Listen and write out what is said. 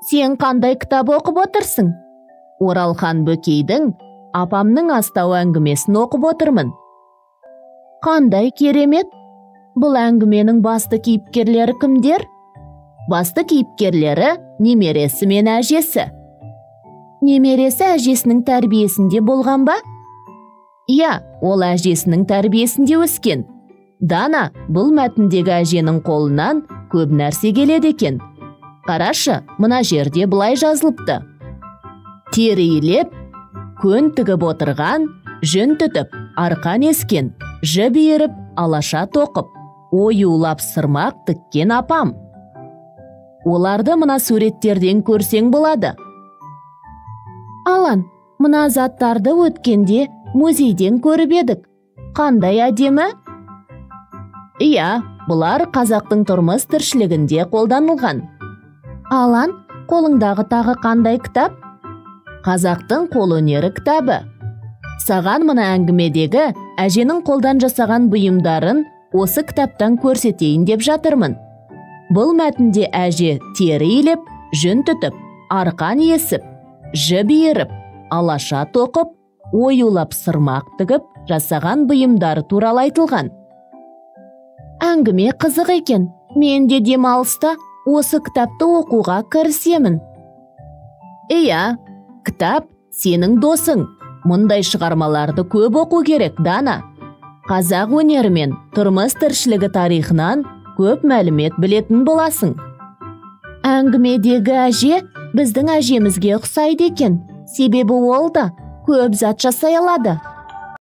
Сен қандай кітап оқып отырсың? Оралхан Бөкейдің «Апамның астауы» әңгімесін оқып отырмын. Қандай керемет! Бұл әңгіменің басты кейіпкерлері кімдер? Басты кейіпкерлері немересі мен әжесі. Немересі әжесінің тәрбиесінде болған ба? Иә, ол әжесінің тәрбиесінде өскен. Дана, бұл мәтіндегі әженің қолынан көп нәрсе келеді екен. Қарашы, мына жерде былай жазылыпты. Тері илеп, көн тігіп отырған, жүн түтіп, арқан ескен, жіп иіріп, алаша тоқып, оюлап сырмақ тіккен апам. Оларды мына суреттерден көрсең болады. Алан, мына заттарды өткенде музейден көріп едік. Қандай әдемі? Иә, бұлар қазақтың тұрмыс тіршілігінде қолданылған. Алан, қолыңдағы тағы қандай кітап? Қазақтың қолөнері кітабы. Саған мына әңгімедегі әженің қолдан жасаған бұйымдарын осы кітаптан көрсетейін деп жатырмын. Бұл мәтінде әже тері илеп, жүн түтіп, арқан есіп, жіп иіріп, алаша тоқып, оюлап сырмақ тігіп жасаған бұйымдары туралы айтылған. Әңгіме қызық екен. Мен де демалыста осы кітапты оқуға кірісемін. Иә, кітап сенің досың. Мұндай шығармаларды көп оқу керек, Дана. Қазақ өнері мен тұрмыс тіршілігі тарихынан көп мәлімет білетін боласың. Әңгімедегі әже біздің әжемізге ұқсайды екен. Себебі ол да көп зат жасай алады.